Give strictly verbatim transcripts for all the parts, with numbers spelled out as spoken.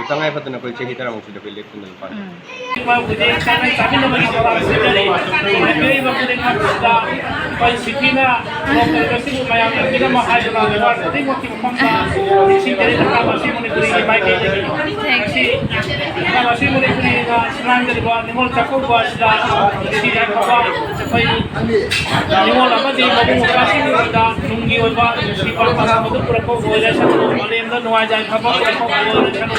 ꯇꯉꯥꯏ ꯐꯗꯅ ꯑꯩꯈꯣꯏ ꯆꯍꯤ ꯇꯔꯥꯃꯨꯛ ꯁꯤꯗ ꯑꯩꯈꯣꯏ ꯂꯦꯞꯇꯅ ꯑꯗꯨꯝ ꯄꯥꯡꯉꯤ꯫ ꯎꯝ꯫ ꯄꯤꯔꯤꯕ ꯈꯨꯗꯤꯡ ꯆꯥꯃꯤꯟꯅꯕꯒꯤ ꯊꯧꯔꯥꯡ ꯁꯤꯟꯖꯔꯤ꯫ ꯍꯥꯏꯕꯤꯔꯤꯕ ꯈꯨꯗꯤꯡꯃꯛꯇ ꯑꯩꯈꯣꯏ ꯁꯤꯇꯤꯅ ꯂꯣꯀꯦꯜ ꯑꯁꯤꯕꯨ ꯃꯌꯥꯝꯅ ꯄꯤꯔꯝꯃꯣ ꯍꯥꯏꯗꯨꯅ ꯂꯩꯕꯥꯛ ꯈꯨꯗꯤꯡꯃꯛꯀꯤ ꯃꯐꯝꯗ ꯅꯤꯡꯁꯤꯡꯖꯔꯤ꯫ ꯃꯁꯤ ꯃꯅꯤꯄꯨꯔꯤꯒꯤ ꯃꯥꯏꯀꯩꯗꯒꯤ ꯉꯁꯤ ꯃꯁꯤ ꯃꯅꯤꯄꯨꯔꯤꯅ ꯁꯤꯟꯅꯥꯡꯖꯔꯤꯕ ꯅꯤꯉꯣꯜ ꯆꯥꯛꯀꯧꯕ ꯑꯁꯤꯗ ꯅꯨꯡꯁꯤ ꯌꯥꯏꯐꯕ ꯑꯩꯈꯣꯏ ꯅꯤꯉꯣꯜ ꯑꯃꯗꯤ ꯃꯕꯨꯡ ꯃꯧꯄ꯭ꯋꯥꯁꯤꯡꯒꯤ ꯑꯣꯏꯅ ꯅꯨꯡꯒꯤ ꯑꯣꯏꯕ ꯅꯨꯡꯁꯤ ꯄꯥꯝꯕ ꯑꯃꯗꯨ ꯄꯨꯔꯛꯄ ꯑꯣꯏꯔꯁꯅꯨ꯫ ꯃꯥꯂꯦꯝꯗ ꯅꯨꯡꯉꯥꯏ ꯌꯥꯏꯐꯕ ꯄꯨꯔꯛꯄ ꯑꯣꯏꯔꯁꯅꯨ꯫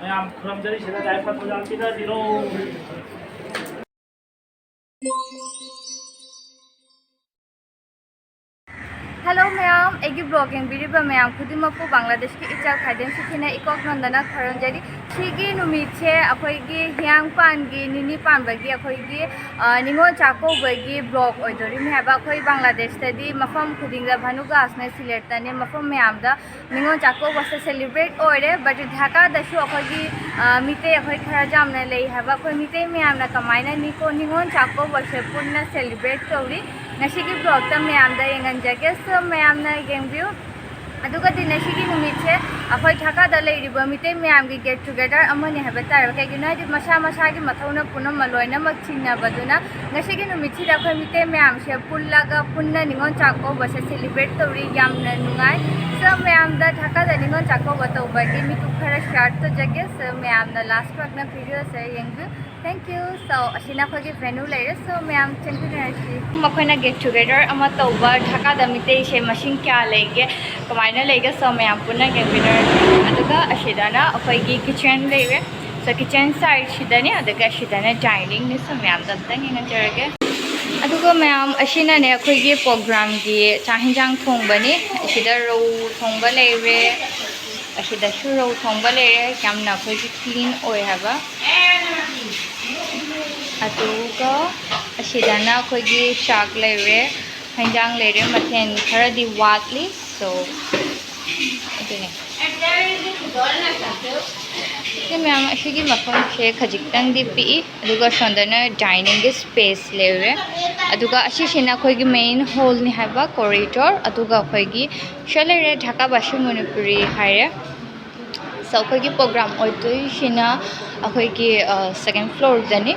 ꯃꯌꯥꯝ ꯈꯨꯔꯨꯝꯖꯔꯤꯁꯤꯗ ꯂꯥꯏ ꯐꯠꯇ ꯄꯤꯅꯕꯤꯔꯣ꯫ ꯍꯦꯜꯂꯣ ꯃꯌꯥꯝ, ꯑꯩꯒꯤ ꯕ꯭ꯂꯣꯒ ꯌꯦꯡꯕꯤꯔꯤꯕ ꯃꯌꯥꯝ ꯈꯨꯗꯤꯡꯃꯛꯄꯨ ꯕꯪꯒ꯭ꯂꯥꯗꯦꯁꯀꯤ ꯏꯆꯜ ꯈꯥꯏꯗꯦꯝ ꯁꯤꯊꯤꯅ ꯏꯀꯣꯛ ꯅꯟꯗꯅ ꯈꯨꯔꯨꯝꯖꯔꯤ꯫ ꯁꯤꯒꯤ ꯅꯨꯃꯤꯠꯁꯦ ꯑꯩꯈꯣꯏꯒꯤ ꯍꯤꯌꯥꯡ ꯄꯥꯟꯒꯤ ꯅꯤꯅꯤ ꯄꯥꯟꯕꯒꯤ ꯑꯩꯈꯣꯏꯒꯤ, ꯑ, ꯅꯤꯉꯣꯜ ꯆꯥꯛꯀꯧꯕꯒꯤ ꯕ꯭ꯂꯣꯒ ꯑꯣꯏꯗꯣꯔꯤꯕꯅꯦ ꯍꯥꯏꯕ꯫ ꯑꯩꯈꯣꯏ ꯕꯪꯒ꯭ꯂꯥꯗꯦꯁꯇꯗꯤ ꯃꯐꯝ ꯈꯨꯗꯤꯡꯗ ꯚꯥꯅꯨꯒꯥꯁꯅꯦ, ꯁꯤꯂꯦꯠꯇꯅꯦ, ꯃꯐꯝ ꯃꯌꯥꯝꯗ ꯅꯤꯉꯣꯜ ꯆꯥꯛꯀꯧꯕꯁꯦ ꯁꯦꯂꯦꯕ꯭ꯔꯦꯠ ꯑꯣꯏꯔꯦ꯫ But ꯙꯥꯀꯥꯗꯁꯨ ꯑꯩꯈꯣꯏꯒꯤ, ꯑ, ꯃꯤꯇꯩ ꯑꯩꯈꯣꯏ ꯈꯔ ꯌꯥꯝꯅ ꯂꯩ ꯍꯥꯏꯕ꯫ ꯑꯩꯈꯣꯏ ꯃꯤꯇꯩ ꯃꯌꯥꯝꯅ ꯀꯃꯥꯏꯅ ꯅꯤꯀꯣ-, ꯅꯤꯉꯣꯜ ꯆꯥꯛꯀꯧꯕꯁꯦ ꯄꯨꯟꯅ ꯁꯦꯂꯦꯕ꯭ꯔꯦꯠ ꯇꯧꯔꯤ꯫ ꯉꯁꯤꯒꯤ ꯕ꯭ꯂꯣꯒꯇ ꯃꯌꯥꯝꯗ ꯌꯦꯡꯍꯟꯖꯒꯦ꯫ So ꯃꯌꯥꯝꯅ ꯌꯦꯡꯕꯤꯌꯨ꯫ ꯑꯗꯨꯒꯗꯤ ꯉꯁꯤꯒꯤ ꯅꯨꯃꯤꯠꯁꯦ ꯑꯩꯈꯣꯏ ꯙꯥꯀꯥꯗ ꯂꯩꯔꯤꯕ ꯃꯤꯇꯩ ꯃꯌꯥꯝꯒꯤ ꯒꯦꯠ ꯇꯨꯒꯦꯗꯔ ꯑꯃꯅꯤ ꯍꯥꯏꯕ ꯇꯥꯔꯦ꯫ ꯀꯩꯒꯤꯅꯣ ꯍꯥꯏꯗꯤ ꯃꯁꯥ ꯃꯁꯥꯒꯤ ꯃꯊꯧꯅ ꯄꯨꯝꯅꯃꯛ ꯂꯣꯏꯅꯃꯛ ꯆꯤꯡꯅꯕꯗꯨꯅ ꯉꯁꯤꯒꯤ ꯅꯨꯃꯤꯠꯁꯤꯗ ꯑꯩꯈꯣꯏ ꯃꯤꯇꯩ ꯃꯌꯥꯝꯁꯦ ꯄꯨꯜꯂꯒ ꯄꯨꯟꯅ ꯅꯤꯉꯣꯜ ꯆꯥꯛꯀꯧꯕꯁꯦ ꯁꯦꯂꯦꯕ꯭ꯔꯦꯠ ꯇꯧꯔꯤ꯫ ꯌꯥꯝꯅ ꯅꯨꯡꯉꯥꯏ꯫ So ꯃꯌꯥꯝꯗ ꯙꯥꯀꯥꯗ ꯅꯤꯉꯣꯜ ꯆꯥꯛꯀꯧꯕ ꯇꯧꯕꯒꯤ ꯃꯤꯀꯨꯞ ꯈꯔ ꯁꯤꯌꯥꯔ ꯇꯧꯖꯒꯦ꯫ So ꯃꯌꯥꯝꯅ ꯂꯥꯁ ꯐꯥꯎꯅ ꯚꯤꯗꯤꯑꯣꯁꯦ ꯌꯦꯡꯕꯤꯌꯨ꯫ Thank you꯫ So ꯑꯁꯤꯅ ꯑꯩꯈꯣꯏꯒꯤ ꯚꯦꯅꯨ ꯂꯩꯔꯦ꯫ So ꯃꯌꯥꯝ ꯆꯪꯃꯤꯟꯅꯔꯁꯤ꯫ ꯃꯈꯣꯏꯅ ꯒꯦꯠ ꯇꯨꯒꯦꯗꯔ ꯑꯃ ꯇꯧꯕ ꯙꯥꯀꯥꯗ ꯃꯤꯇꯩꯁꯦ ꯃꯁꯤꯡ ꯀꯌꯥ ꯂꯩꯒꯦ, ꯀꯃꯥꯏꯅ ꯂꯩꯒꯦ? So ꯃꯌꯥꯝ ꯄꯨꯟꯅ ꯌꯦꯡꯃꯤꯟꯅꯔꯁꯤ꯫ ꯑꯗꯨꯒ ꯑꯁꯤꯗꯅ ꯑꯩꯈꯣꯏꯒꯤ ꯀꯤꯠꯆꯟ ꯂꯩꯔꯦ꯫ So ꯀꯤꯠꯆꯟ ꯁꯥꯏꯗꯁꯤꯗꯅꯦ, ꯑꯗꯨꯒ ꯑꯁꯤꯗꯅ ꯗꯥꯏꯅꯤꯡꯅꯤ꯫ So ꯃꯌꯥꯝꯗ ꯑꯝꯇꯪ ꯌꯦꯡꯍꯟꯖꯔꯒꯦ꯫ ꯑꯗꯨꯒ ꯃꯌꯥꯝ ꯑꯁꯤꯅꯅꯦ ꯑꯩꯈꯣꯏꯒꯤ ꯄ꯭ꯔꯣꯒ꯭ꯔꯥꯝꯒꯤ ꯆꯥꯛ ꯍꯦꯟꯖꯥꯡ ꯊꯣꯡꯕꯅꯤ꯫ ꯑꯁꯤꯗ ꯔꯧ ꯊꯣꯡꯕ ꯂꯩꯔꯦ, ꯑꯁꯤꯗꯁꯨ ꯔꯧ ꯊꯣꯡꯕ ꯂꯩꯔꯦ꯫ ꯌꯥꯝꯅ ꯑꯩꯈꯣꯏꯒꯤ ꯀ꯭ꯂꯤꯟ ꯑꯣꯏ ꯍꯥꯏꯕ꯫ ꯑꯗꯨꯒ ꯑꯁꯤꯗꯅ ꯑꯩꯈꯣꯏꯒꯤ ꯆꯥꯛ ꯂꯩꯔꯦ, ꯍꯦꯟꯖꯥꯡ ꯂꯩꯔꯦ, ꯃꯊꯦꯜ ꯈꯔꯗꯤ ꯋꯥꯠꯂꯤ꯫ So ꯑꯗꯨꯅꯦ꯫ ꯁꯤ ꯃꯌꯥꯝ ꯑꯁꯤꯒꯤ ꯃꯐꯝꯁꯦ ꯈꯖꯤꯛꯇꯪꯗꯤ ꯄꯤꯛꯏ, ꯑꯗꯨꯒ ꯁꯣꯝꯗꯅ dining space ꯂꯩꯔꯦ, ꯑꯗꯨꯒ ꯑꯁꯤꯁꯤꯅ ꯑꯩꯈꯣꯏꯒꯤ main hall ꯅꯤ ꯍꯥꯏꯕ, corridor, ꯑꯗꯨꯒ ꯑꯩꯈꯣꯏꯒꯤ ꯁꯤꯗ ꯂꯩꯔꯦ ꯙꯥꯀꯥ ꯕꯥꯁꯤ ꯃꯅꯤꯄꯨꯔꯤ ꯍꯥꯏꯔꯦ꯫ So ꯑꯩꯈꯣꯏꯒꯤ program ꯑꯣꯏꯗꯣꯏꯁꯤꯅ ꯑꯩꯈꯣꯏꯒꯤ second floor ꯗꯅꯤ꯫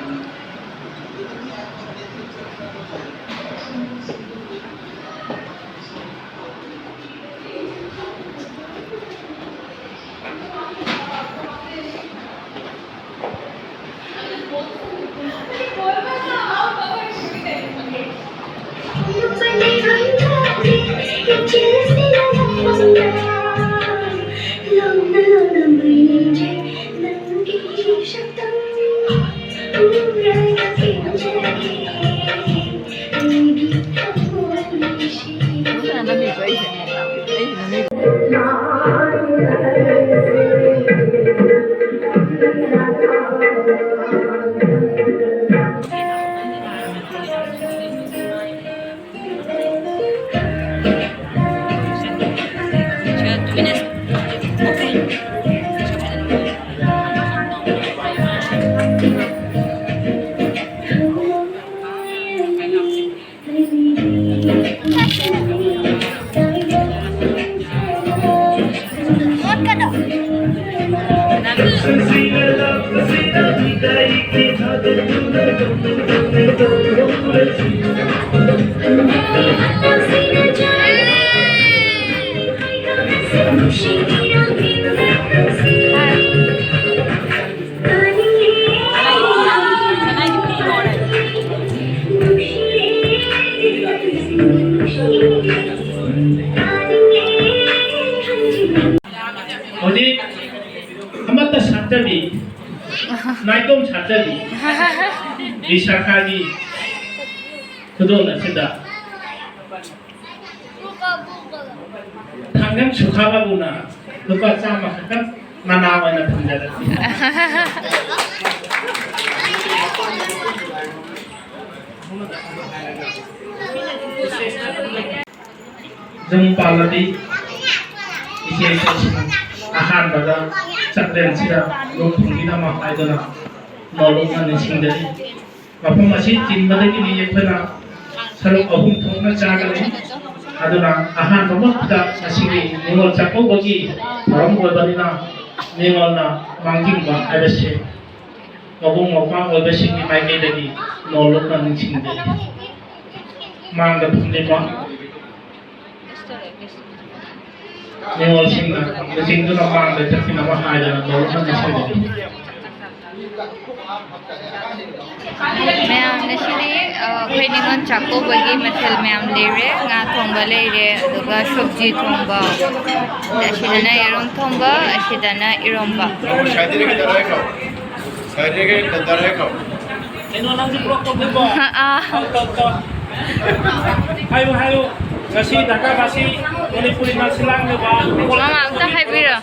ꯍꯧꯖꯤꯛ ꯑꯃꯠꯇ ꯁꯥꯠꯆꯕꯤ, ꯅꯥꯏꯇꯣꯝ ꯁꯥꯠꯆꯕꯤ ꯕꯤꯁꯥꯈꯥꯒꯤ ꯈꯨꯗꯣꯜ ꯑꯁꯤꯗ ꯊꯥꯡꯒꯝ ꯁꯨꯈꯥ ꯕꯥꯕꯨꯅ ꯂꯨꯄꯥ ꯆꯥꯝꯃ ꯈꯛꯇꯪ ꯃꯅꯥ ꯑꯣꯏꯅ ꯊꯝꯖꯔꯛꯂꯤ꯫ ꯌꯨꯝ ꯄꯥꯜꯂꯕꯤ ꯏꯆꯦ ꯏꯆꯜꯁꯤꯡ, ꯑꯍꯥꯟꯕꯗ ꯆꯥꯛꯂꯦꯟꯁꯤꯗ ꯂꯣꯛ ꯊꯨꯡꯕꯤꯅꯕ ꯍꯥꯏꯗꯨꯅ ꯅꯣꯂꯨꯛꯅ ꯅꯤꯡꯁꯤꯡꯖꯔꯤ꯫ ꯃꯐꯝ ꯑꯁꯤ ꯆꯤꯟꯕꯗꯒꯤꯅꯤ ꯑꯩꯈꯣꯏꯅ ꯁꯔꯨꯛ ꯑꯍꯨꯝ ꯊꯣꯛꯅ ꯆꯥꯒꯅꯤ꯫ ꯑꯗꯨꯅ ꯑꯍꯥꯟꯕꯃꯛꯇ ꯉꯁꯤꯒꯤ ꯅꯤꯉꯣꯜ ꯆꯥꯛꯀꯧꯕꯒꯤ ꯊꯧꯔꯝ ꯑꯣꯏꯕꯅꯤꯅ ꯅꯤꯉꯣꯜꯅ ꯃꯥꯡꯖꯤꯟꯕ ꯍꯥꯏꯕꯁꯤ ꯃꯕꯨꯡ ꯃꯧꯄ꯭ꯋꯥ ꯑꯣꯏꯕꯁꯤꯡꯒꯤ ꯃꯥꯏꯀꯩꯗꯒꯤ ꯅꯣꯂꯨꯛꯅ ꯅꯤꯡꯁꯤꯡꯖꯔꯤ꯫ ꯃꯥꯡꯗ ꯐꯝꯂꯤꯕ ꯅꯤꯉꯣꯜꯁꯤꯡꯅ ꯂꯨꯆꯤꯡꯗꯨꯅ ꯃꯥꯡꯗ ꯆꯠꯈꯤꯅꯕ ꯍꯥꯏꯗꯅ ꯅꯣꯂꯨꯛꯅ ꯅꯤꯡꯁꯤꯡꯖꯔꯤ꯫ ꯃꯌꯥꯝ ꯉꯁꯤꯗꯤ, ꯑ, ꯑꯩꯈꯣꯏ ꯅꯤꯉꯣꯜ ꯆꯥꯛꯀꯧꯕꯒꯤ ꯃꯊꯦꯜ ꯃꯌꯥꯝ ꯂꯩꯔꯦ꯫ ꯉꯥ ꯊꯣꯡꯕ ꯂꯩꯔꯦ, ꯑꯗꯨꯒ ꯁꯨꯞꯖꯤ ꯊꯣꯡꯕ, ꯑꯁꯤꯗꯅ ꯌꯦꯔꯨꯝ ꯊꯣꯡꯕ, ꯑꯁꯤꯗꯅ ꯏꯔꯣꯝꯕ꯫ ꯁꯥꯏꯗꯒꯤ ꯈꯤꯇꯪ ꯍꯥꯏꯈꯣ꯫ ꯁꯥꯏꯗꯒꯤ ꯈꯤꯇꯪ ꯍꯥꯏꯈꯣ꯫ ꯀꯩꯅꯣ, ꯅꯪꯁꯨ ꯕ꯭ꯂꯣꯛ ꯇꯧꯗꯣꯏꯕꯣ? ꯑꯥ꯫ ꯇꯧ, ꯇꯧ, ꯇꯧ꯫ ꯍꯥꯏꯌꯨ, ꯍꯥꯏꯌꯨ꯫ ꯉꯁꯤ ꯙꯔꯅꯥ ꯉꯁꯤ ꯃꯅꯤꯄꯨꯔꯤ ꯅꯥꯁꯤꯂꯥꯡꯂꯤꯕ ꯃꯃꯥ ꯑꯝꯇ ꯍꯥꯏꯕꯤꯔꯣ꯫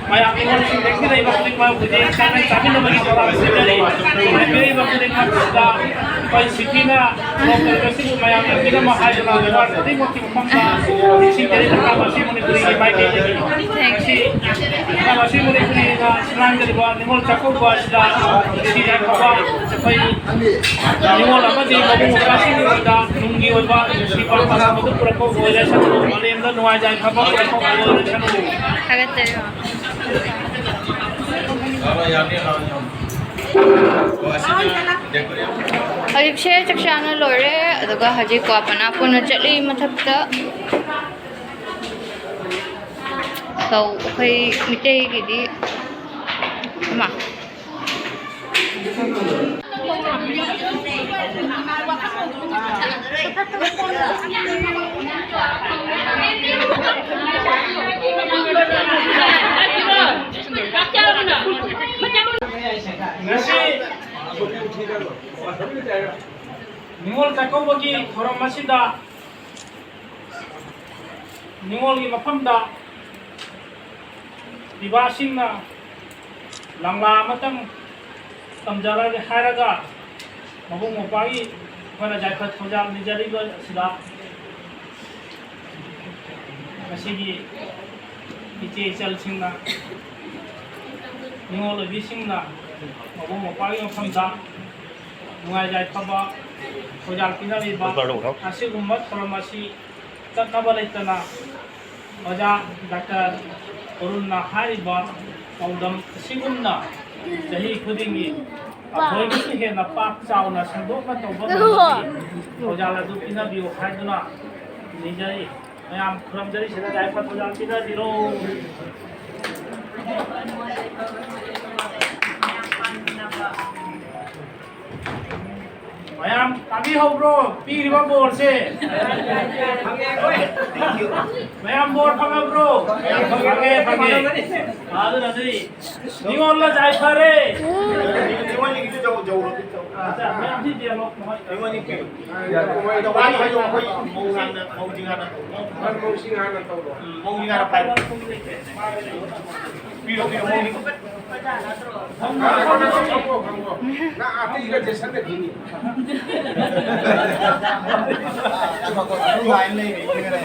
ꯃꯌꯥꯝ ꯅꯤꯉꯣꯜꯁꯤꯡ ꯂꯦꯡꯕꯤꯔꯛꯏꯕ ꯈꯨꯗꯤꯡꯃꯛ ꯍꯧꯖꯤꯛ ꯆꯥꯛꯂꯦꯟ ꯆꯥꯃꯤꯟꯅꯕꯒꯤ ꯊꯧꯔꯥꯡ ꯁꯤꯟꯖꯔꯤ꯫ ꯂꯦꯡꯕꯤꯔꯛꯏꯕ ꯈꯨꯗꯤꯡꯃꯛꯁꯤꯗ ꯑꯩꯈꯣꯏ ꯁꯤꯇꯤꯅ ꯗꯣꯛꯇꯔ ꯉꯁꯤꯕꯨ ꯃꯌꯥꯝ ꯂꯦꯡꯕꯤꯔꯝꯕ ꯍꯥꯏꯗꯨꯅ ꯅꯤꯉꯣꯜ ꯈꯨꯗꯤꯡꯃꯛꯀꯤ ꯃꯐꯝꯗ ꯅꯤꯡꯁꯤꯡꯖꯔꯤ꯫ ꯙꯔꯅꯥ ꯉꯁꯤ ꯃꯅꯤꯄꯨꯔꯤꯒꯤ ꯃꯥꯏꯀꯩꯗꯒꯤ ꯉꯁꯤ ꯙꯔꯅꯥ ꯉꯁꯤ ꯃꯅꯤꯄꯨꯔꯤꯅ ꯁꯤꯂꯥꯡꯖꯔꯤꯕ ꯅꯤꯉꯣꯜ ꯆꯥꯛꯀꯧꯕ ꯑꯁꯤꯗ ꯁꯤꯇꯤ ꯌꯥꯏꯐꯕ ꯑꯩꯈꯣꯏ ꯅꯤꯉꯣꯜ ꯑꯃꯗꯤ ꯃꯕꯨꯡ ꯃꯧꯄ꯭ꯋꯥꯁꯤꯡꯒꯤ ꯑꯣꯏꯅ ꯅꯨꯡꯒꯤ ꯑꯣꯏꯕ ꯅꯨꯡꯁꯤ ꯄꯥꯎꯇꯥꯛ ꯑꯃꯗꯨ ꯄꯨꯔꯛꯄ ꯑꯣꯏꯔꯁꯅꯨ, ꯃꯥꯂꯦꯝꯗ ꯅꯨꯡꯉꯥꯏ ꯌꯥꯏꯐꯕ ꯄꯨꯔꯛꯄ ꯑꯣꯏꯔꯁꯅꯨ꯫ ꯊꯥꯒꯠꯆꯔꯤ꯫ ꯍꯧꯖꯤꯛꯁꯦ ꯆꯥꯛ ꯆꯥꯅ ꯂꯣꯏꯔꯦ, ꯑꯗꯨꯒ ꯍꯧꯖꯤꯛ ꯀ꯭ꯋꯥ ꯄꯅꯥ ꯄꯨꯅ ꯆꯠꯂꯤ ꯃꯊꯛꯇ꯫ ꯁꯧ ꯑꯩꯈꯣꯏ ꯃꯤꯇꯩꯒꯤꯗꯤ ꯏꯃꯥ꯫ ꯉꯁꯤ ꯅꯤꯉꯣꯜ ꯆꯥꯛꯀꯧꯕꯒꯤ ꯊꯧꯔꯝ ꯑꯁꯤꯗ ꯅꯤꯉꯣꯜꯒꯤ ꯃꯐꯝꯗ ꯄꯤꯕꯥꯁꯤꯡꯅ ꯂꯪꯂꯥ ꯑꯃꯇꯪ ꯇꯝꯖꯔꯒꯦ ꯍꯥꯏꯔꯒ ꯃꯕꯨꯡ ꯃꯧꯄ꯭ꯋꯥꯒꯤ ꯑꯩꯈꯣꯏꯅ ꯌꯥꯏꯐ ꯊꯧꯖꯥꯜ ꯅꯤꯖꯔꯤꯕ ꯑꯁꯤꯗ ꯉꯁꯤꯒꯤ ꯏꯆꯦ ꯏꯆꯜꯁꯤꯡꯅ, ꯅꯤꯉꯣꯜ ꯑꯣꯏꯕꯤꯁꯤꯡꯅ ꯃꯕꯨꯡ ꯃꯧꯄ꯭ꯋꯥꯒꯤ ꯃꯐꯝꯗ ꯅꯨꯡꯉꯥꯏ ꯌꯥꯏꯐꯕ ꯊꯧꯖꯥꯜ ꯄꯤꯅꯕꯤꯕ, ꯑꯁꯤꯒꯨꯝꯕ ꯊꯧꯔꯝ ꯑꯁꯤ ꯆꯠꯅꯕ ꯂꯩꯇꯅ ꯑꯣꯖꯥ ꯗꯥꯛꯇꯔ ꯑꯔꯨꯟꯅ ꯍꯥꯏꯔꯤꯕ ꯄꯥꯎꯗꯝ ꯑꯁꯤꯒꯨꯝꯅ ꯆꯍꯤ ꯈꯨꯗꯤꯡꯒꯤ ꯑꯩꯈꯣꯏꯒꯤ ꯍꯦꯟꯅ ꯄꯥꯛ ꯆꯥꯎꯅ ꯁꯟꯗꯣꯛꯅ ꯇꯧꯕ ꯉꯝꯕꯒꯤ ꯊꯧꯖꯥꯜ ꯑꯗꯨ ꯄꯤꯅꯕꯤꯌꯨ ꯍꯥꯏꯗꯨꯅ ꯅꯤꯖꯔꯤ꯫ ꯃꯌꯥꯝ ꯈꯨꯔꯨꯝꯖꯔꯤꯁꯤꯗ ꯌꯥꯏꯐ ꯊꯧꯖꯥꯜ ꯄꯤꯅꯕꯤꯔꯣ꯫ ꯃꯌꯥꯝ ꯇꯥꯕꯤꯍꯧꯕ꯭ꯔꯣ? ꯄꯤꯔꯤꯕ ꯕꯣꯔꯁꯦ꯫ ꯃꯌꯥꯝ ꯕꯣꯔ ꯐꯪꯉꯕ꯭ꯔꯣ? ꯐꯪꯉꯦ, ꯐꯪꯉꯦ꯫ ꯑꯗꯨꯅꯗꯤ ꯅꯤꯉꯣꯜ ꯂꯥꯏꯖꯥꯏ ꯐꯔꯦ꯫ ꯅꯤꯉꯣꯜꯒꯤꯗꯨ ꯌꯧ-, ꯌꯧꯔꯣ꯫ ꯑꯠꯆꯥ, ꯃꯌꯥꯝ ꯁꯤ ꯌꯦꯡꯉꯣ꯫ ꯅꯤꯉꯣꯜꯒꯤ ꯄꯤꯌꯨ꯫ ꯌꯥꯏ, ꯀꯨꯝꯍꯩꯗꯣ ꯋꯥꯔꯤ ꯍꯥꯏꯌꯣ, ꯑꯩꯈꯣꯏ ꯃꯧ ꯍꯥꯟꯅ, ꯃꯧꯁꯤꯡ ꯍꯥꯟꯅ ꯇꯧꯔꯣ꯫ ꯎꯝ, ꯃꯧꯁꯤꯡ ꯍꯥꯟꯅ ꯄꯥꯏꯔꯣ꯫ ꯄꯤꯔꯣ, ꯄꯤꯔꯣ, ꯃꯧꯁꯤꯡ꯫ ꯅꯪ ꯑꯇꯩꯒ ꯖꯦꯁꯟꯒ ꯊꯤꯅꯤ꯫ ꯂꯥꯏꯟ ꯂꯩꯔꯦ, ꯌꯦꯡꯉꯔꯦ꯫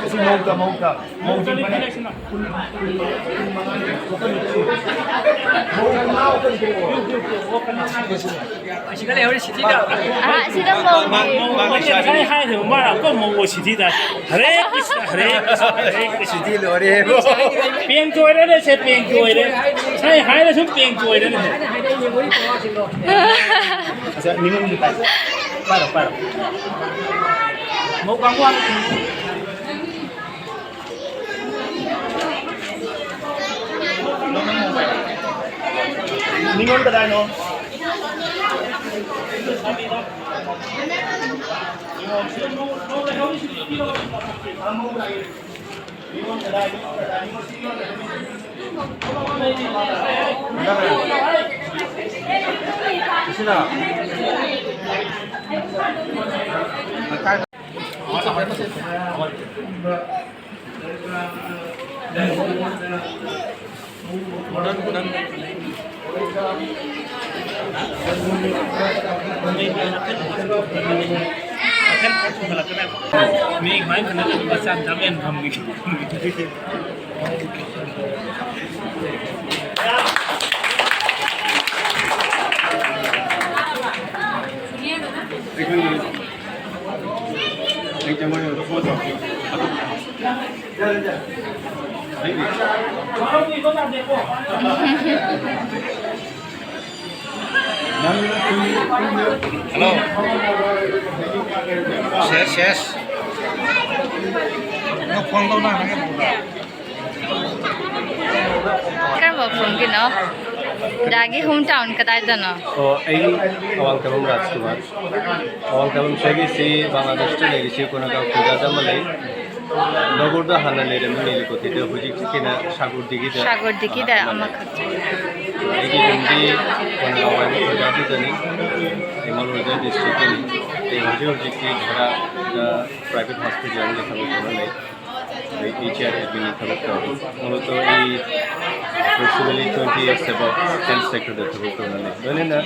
ꯁꯤ ꯃꯧꯗ, ꯃꯧꯗ꯫ ꯃꯧꯗꯤ ꯐꯅꯦꯛ꯫ ꯃꯧ ꯃꯉꯥ ꯋꯥꯈꯜ ꯄꯤꯔꯛꯑꯣ꯫ ꯑꯁꯤꯗ ꯂꯩꯍꯧꯔꯤ ꯁꯤꯇꯤꯗ꯫ ꯑꯥ, ꯁꯤꯗ ꯃꯧ꯫ ꯉꯁꯥꯏ ꯍꯥꯏꯈ꯭ꯔꯕ ꯃꯥꯅ ꯑꯩꯈꯣꯏ ꯃꯧ ꯁꯤꯇꯤꯗ꯫ ꯍꯔꯦ ꯀ꯭ꯔꯤꯁꯅ, ꯍꯔꯦ ꯀ꯭ꯔꯤꯁꯅ, ꯍꯔꯦ ꯀ꯭ꯔꯤꯁꯅ꯫ ꯁꯤꯇꯤ ꯂꯣꯏꯔꯦꯕꯣ꯫ ꯄꯦꯡ ꯆꯣꯏꯔꯦꯅꯦ, ꯁꯦ ꯄꯦꯡ ꯆꯣꯏꯔꯦ꯫ ꯉꯁꯥꯏ ꯍꯥꯏꯔ ꯁꯨꯝ ꯄꯦꯡ ꯆꯣꯏꯔꯦꯅꯦ꯫ ꯑꯁ, ꯅꯤꯉꯣꯜꯒꯤ ꯄꯥꯏ-, ꯄꯥꯏꯔꯣ, ꯄꯥꯏꯔꯣ꯫ ꯃꯧ ꯀꯥꯡꯕꯨ ꯍꯥꯟꯅ ꯊꯤꯡꯉꯨ꯫ ꯅꯤꯉꯣꯜ ꯀꯗꯥꯏꯅꯣ? ꯃꯤ ꯁꯨꯃꯥꯏꯅ ꯐꯅ ꯂꯨꯄꯥ ꯆꯥꯝ ꯆꯥꯝ ꯌꯦꯟ ꯐꯝꯃꯤ꯫ Hello. Yes, yes. ꯀꯔꯝꯕ ꯃꯐꯝꯒꯤꯅꯣ? ꯗꯥꯒꯤ ꯍꯣꯝ ꯇꯥꯎꯟ ꯀꯗꯥꯏꯗꯅꯣ? ꯑꯣ, ꯑꯩ ꯑꯋꯥꯡ ꯇꯥꯕꯝ ꯔꯥꯖꯀꯨꯃꯥꯔ꯫ ꯑꯋꯥꯡ ꯇꯥꯕꯝ ꯁ꯭ꯋꯥꯏꯒꯤꯁꯤ ꯕꯪꯒ꯭ꯂꯥꯗꯦꯁꯇ ꯂꯩꯔꯤꯁꯤ ꯀꯣꯅꯥꯒꯥꯎ ꯈꯨꯟꯗ꯭ꯔꯥꯗ ꯑꯃ ꯂꯩ꯫ ꯅꯒꯣꯔꯗ ꯍꯥꯟꯅ ꯂꯩꯔꯝꯃꯤ ꯅꯦꯂꯤꯀꯣꯊꯤꯗ, ꯍꯧꯖꯤꯛꯀꯤꯅ ꯁꯥꯒꯨꯔꯗꯤꯒꯤꯗ ꯁꯥꯒꯨꯔꯗꯤꯒꯤꯗ ꯑꯃ ꯂꯩ꯫ ꯑꯃꯈꯛ꯫ ꯑꯩꯒꯤ ꯌꯨꯝꯗꯤ ꯀꯣꯅꯥꯒꯥꯎ ꯍꯥꯏꯕ ꯈꯨꯟꯗ꯭ꯔꯥꯗꯨꯗꯅꯤ, ꯏꯝꯐꯥꯜ ꯋꯦꯗꯔ ꯗꯤꯁꯇ꯭ꯔꯤꯛꯇꯅꯤ꯫ ꯑꯩ ꯍꯧꯖꯤꯛ ꯍꯧꯖꯤꯛꯇꯤ ꯚꯔꯥꯗ ꯄ꯭ꯔꯥꯏꯚꯦꯠ ꯍꯣꯁꯄꯤꯇꯥꯜ ꯑꯃꯗ ꯊꯕꯛ ꯇꯧꯔ ꯂꯩ꯫ ꯑꯩ ꯑꯦꯆ ꯑꯥꯔ ꯑꯦꯗꯃꯤꯟꯒꯤ ꯊꯕꯛ ꯇꯧꯔꯤ꯫ ꯃꯔꯨꯞꯇꯣ ꯑꯩ approximately twenty years above health sectorꯗ ꯊꯕꯛ ꯇꯧꯔ ꯂꯩ꯫ ꯂꯣꯏꯅꯅ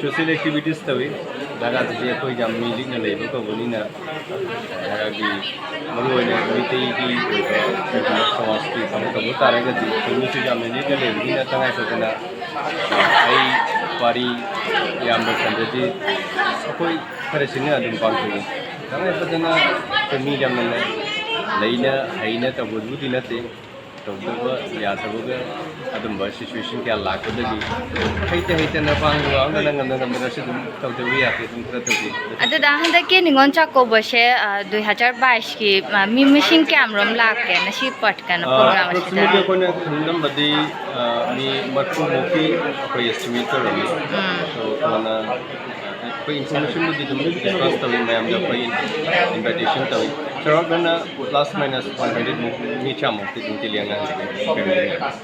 social activities ꯇꯧꯏ꯫ ꯖꯒꯥꯗꯨꯗꯤ ꯑꯩꯈꯣꯏ ꯌꯥꯝ ꯃꯤ ꯂꯤꯛꯅ ꯂꯩꯕ ꯀꯧꯕꯅꯤꯅ ꯖꯒꯥꯒꯤ ꯃꯔꯨꯑꯣꯏꯅ ꯃꯩꯇꯩꯒꯤ ꯑꯣꯏꯕ ꯑꯩꯈꯣꯏꯒꯤ ꯁꯃꯥꯖꯀꯤ ꯊꯕꯛ ꯇꯧꯕ ꯇꯥꯔꯒꯗꯤ ꯑꯩꯈꯣꯏ ꯃꯤꯁꯨ ꯌꯥꯝꯅ ꯂꯤꯛꯅ ꯂꯩꯕꯅꯤꯅ ꯇꯉꯥꯏ ꯐꯗꯅ ꯑꯩ ꯋꯥꯔꯤ ꯌꯥꯝꯕ ꯁꯟꯗꯗꯤ ꯑꯩꯈꯣꯏ ꯈꯔꯁꯤꯅ ꯑꯗꯨꯝ ꯄꯥꯡꯊꯣꯛꯏ꯫ ꯇꯉꯥꯏ ꯐꯗꯅ ꯑꯩꯈꯣꯏ ꯃꯤ ꯌꯥꯝꯅ ꯂꯩꯅ ꯍꯩꯅ ꯇꯧꯕꯗꯨꯕꯨꯗꯤ ꯅꯠꯇꯦ, ꯇꯧꯗꯕ ꯌꯥꯗꯕꯒ ꯑꯗꯨꯝꯕ situation ꯀꯌꯥ ꯂꯥꯛꯄꯗꯒꯤ ꯍꯩꯇ ꯍꯩꯇꯅ ꯄꯥꯡꯗꯕ ꯑꯃꯅ ꯉꯝꯅ ꯉꯝꯅ ꯉꯁꯤ ꯑꯗꯨꯝ ꯇꯧꯗꯕ ꯌꯥꯗꯦ, ꯑꯗꯨꯝ ꯈꯔ ꯇꯧꯖꯩ꯫ ꯑꯗꯨꯗ ꯍꯟꯗꯛꯀꯤ ꯅꯤꯉꯣꯜ ꯆꯥꯛꯀꯧꯕꯁꯦ, ꯑ, ꯗꯨꯏ ꯍꯖꯥꯔ ꯕꯥꯏꯁꯀꯤ, ꯑ, ꯃꯤ ꯃꯁꯤꯡ ꯀꯌꯥꯝꯔꯣꯝ ꯂꯥꯛꯀꯦ? ꯉꯁꯤ ꯄꯠ ꯀꯩꯅꯣ ꯑ, program ꯑꯁꯤꯗ꯫ Approximately ꯑꯩꯈꯣꯏꯅ ꯈꯪꯂꯝꯕꯗꯤ, ꯑ, ꯃꯤ ꯃꯔꯐꯨꯃꯨꯛꯇꯤ ꯑꯩꯈꯣꯏ estimate ꯇꯧꯔꯝꯃꯤ꯫ ꯎꯝ꯫ ꯑꯗꯣ ꯀꯣꯟꯅ, ꯑ, ꯑꯩꯈꯣꯏ informationꯕꯨꯗꯤ ꯑꯗꯨꯝ discuss ꯇꯧꯋꯤ ꯃꯌꯥꯝꯗ, ꯑꯩꯈꯣꯏ invitation ꯇꯧꯋꯤ꯫ ꯆꯥꯎꯔꯥꯛꯅ plus minus one hundred ꯃꯨꯛ, ꯃꯤ ꯆꯥꯝꯃꯨꯛꯇꯤ ꯑꯗꯨꯝ ꯇꯤꯂꯦꯟ ꯉꯥꯡꯅꯒꯅꯤ꯫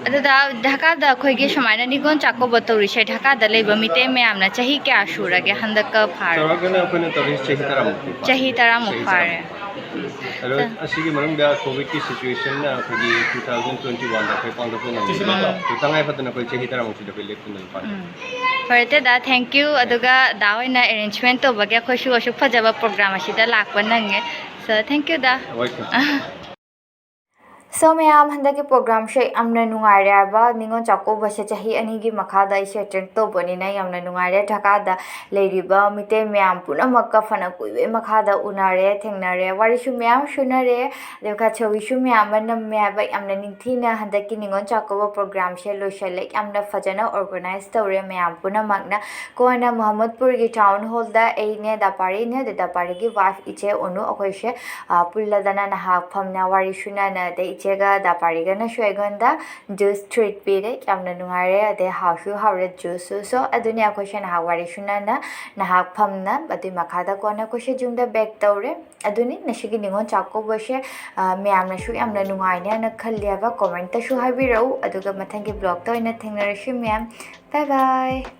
ꯑꯗꯨꯗ ꯙꯀꯥꯗ ꯑꯩꯈꯣꯏꯒꯤ ꯁꯨꯃꯥꯏꯅ ꯅꯤꯉꯣꯜ ꯆꯥꯛꯀꯧꯕ ꯇꯧꯔꯤꯁꯦ, ꯙꯀꯥꯗ ꯂꯩꯕ ꯃꯤꯇꯩ ꯃꯌꯥꯝꯅ ꯆꯍꯤ ꯀꯌꯥ ꯁꯨꯔꯒꯦ ꯍꯟꯗꯛꯀ ꯐꯥꯔꯒ? ꯆꯥꯎꯔꯥꯛꯅ ꯑꯩꯈꯣꯏꯅ ꯇꯧꯔꯤꯁꯦ ꯆꯍꯤ ꯇꯔꯥꯃꯨꯛꯇꯤ ꯐꯥꯔꯦ꯫ ꯆꯍꯤ ꯇꯔꯥꯃꯨꯛ ꯆꯍꯤ ꯐꯥꯔꯦ꯫ ꯇꯔꯥꯃꯨꯛ꯫ ꯑꯗꯣ ꯑꯁꯤꯒꯤ ꯃꯅꯨꯡꯗ ꯀꯣꯚꯤꯗꯀꯤ ꯁꯤꯆꯨꯋꯦꯁꯟꯅ ꯑꯩꯈꯣꯏꯒꯤ ꯇꯨ ꯊꯥꯎꯖꯟ ꯇ꯭ꯋꯦꯟꯇꯤ ꯋꯥꯟꯗ ꯑꯩꯈꯣꯏ ꯄꯥꯡꯊꯣꯛꯄ ꯉꯝꯗꯦ꯫ ꯑꯗꯣ ꯇꯉꯥꯏ ꯐꯗꯅ ꯑꯩꯈꯣꯏ ꯆꯍꯤ ꯇꯔꯥꯃꯨꯛꯁꯤꯗ ꯑꯩꯈꯣꯏ ꯂꯦꯞꯇꯨꯅ ꯑꯗꯨꯝ ꯄꯥꯡꯊꯣꯛꯑꯦ꯫ ꯎꯝ꯫ ꯐꯔꯦ ꯗꯥ, thank you꯫ ꯑꯗꯨꯒ ꯗꯥ ꯍꯣꯏꯅ ꯑꯦꯔꯦꯟꯖꯃꯦꯟ ꯇꯧꯕꯒꯤ ꯑꯩꯈꯣꯏꯁꯨ ꯑꯁꯨꯛ ꯐꯖꯕ ꯄ꯭ꯔꯣꯒ꯭ꯔꯥꯝ ꯑꯁꯤꯗ ꯂꯥꯛꯄ ꯅꯪꯉꯦ꯫ So, thank you the. Welcome꯫ So ꯃꯌꯥꯝ, ꯍꯟꯗꯛꯀꯤ ꯄ꯭ꯔꯣꯒ꯭ꯔꯥꯝꯁꯦ ꯌꯥꯝꯅ ꯅꯨꯡꯉꯥꯏꯔꯦ ꯍꯥꯏꯕ꯫ ꯅꯤꯉꯣꯜ ꯆꯥꯛꯀꯧꯕꯁꯦ ꯆꯍꯤ ꯑꯅꯤꯒꯤ ꯃꯈꯥꯗ ꯑꯩꯁꯦ ꯑꯦꯇꯦꯟ ꯇꯧꯕꯅꯤꯅ ꯌꯥꯝꯅ ꯅꯨꯡꯉꯥꯏꯔꯦ꯫ ꯙꯀꯥꯗ ꯂꯩꯔꯤꯕ ꯃꯤꯇꯩ ꯃꯌꯥꯝ ꯄꯨꯝꯅꯃꯛꯀ ꯐꯅ ꯀꯨꯏꯕꯩ ꯃꯈꯥꯗ ꯎꯅꯔꯦ, ꯊꯦꯡꯅꯔꯦ, ꯋꯥꯔꯤꯁꯨ ꯃꯌꯥꯝ ꯁꯨꯅꯔꯦ, ꯑꯗꯨꯒ ꯈꯥꯆꯧꯕꯤꯁꯨ ꯃꯌꯥꯝ ꯑꯃ ꯅꯝꯃꯦ ꯍꯥꯏꯕ꯫ ꯌꯥꯝꯅ ꯅꯤꯡꯊꯤꯅ ꯍꯟꯗꯛꯀꯤ ꯅꯤꯉꯣꯜ ꯆꯥꯛꯀꯧꯕ ꯄ꯭ꯔꯣꯒ꯭ꯔꯥꯝꯁꯦ ꯂꯣꯏꯁꯤꯜꯂꯦ꯫ ꯌꯥꯝꯅ ꯐꯖꯅ ꯑꯣꯔꯒꯅꯥꯏꯁ ꯇꯧꯔꯦ ꯃꯌꯥꯝ ꯄꯨꯝꯅꯃꯛꯅ꯫ ꯀꯣꯟꯅ ꯃꯣꯍꯝꯃꯗꯄꯨꯔꯒꯤ ꯇꯥꯎꯟ ꯍꯣꯜꯗ ꯑꯩꯅꯦ, ꯗꯥ ꯄꯥꯔꯤꯅꯦ, ꯑꯗꯩ ꯗꯥ ꯄꯥꯔꯤꯒꯤ ꯋꯥꯏꯐ ꯏꯆꯦ ꯑꯣꯅꯨ, ꯑꯩꯈꯣꯏꯁꯦ, ꯑ, ꯄꯨꯜꯂꯗꯅ ꯅꯍꯥꯛ ꯐꯝꯅ ꯋꯥꯔꯤ ꯁꯨꯅꯅ, ꯑꯗꯩ ꯏꯆꯦꯒ ꯗꯥ ꯄꯥꯔꯤꯒꯅꯁꯨ ꯑꯩꯉꯣꯟꯗ ꯖꯨꯁ ꯇ꯭ꯔꯤꯠ ꯄꯤꯔꯦ꯫ ꯌꯥꯝꯅ ꯅꯨꯡꯉꯥꯏꯔꯦ, ꯑꯗꯩ ꯍꯥꯎꯁꯨ ꯍꯥꯎꯔꯦ ꯖꯨꯁꯁꯨ꯫ So ꯑꯗꯨꯅꯤ ꯑꯩꯈꯣꯏꯁꯦ ꯅꯍꯥꯛ ꯋꯥꯔꯤ ꯁꯨꯅꯅ ꯅꯍꯥꯛ ꯐꯝꯅ, ꯑꯗꯨꯏ ꯃꯈꯥꯗ ꯀꯣꯟꯅ ꯑꯩꯈꯣꯏꯁꯦ ꯌꯨꯝꯗ ꯕꯦꯛ ꯇꯧꯔꯦ꯫ ꯑꯗꯨꯅꯤ ꯉꯁꯤꯒꯤ ꯅꯤꯉꯣꯜ ꯆꯥꯛꯀꯧꯕꯁꯦ, ꯑ, ꯃꯌꯥꯝꯅꯁꯨ ꯌꯥꯝꯅ ꯅꯨꯡꯉꯥꯏꯅꯦꯅ ꯈꯜꯂꯤ ꯍꯥꯏꯕ ꯀꯣꯃꯦꯟꯇꯁꯨ ꯍꯥꯏꯕꯤꯔꯛꯎ꯫ ꯑꯗꯨꯒ ꯃꯊꯪꯒꯤ ꯕ꯭ꯂꯣꯛꯇ ꯑꯣꯏꯅ ꯊꯦꯡꯅꯔꯁꯤ ꯃꯌꯥꯝ꯫ Bye bye꯫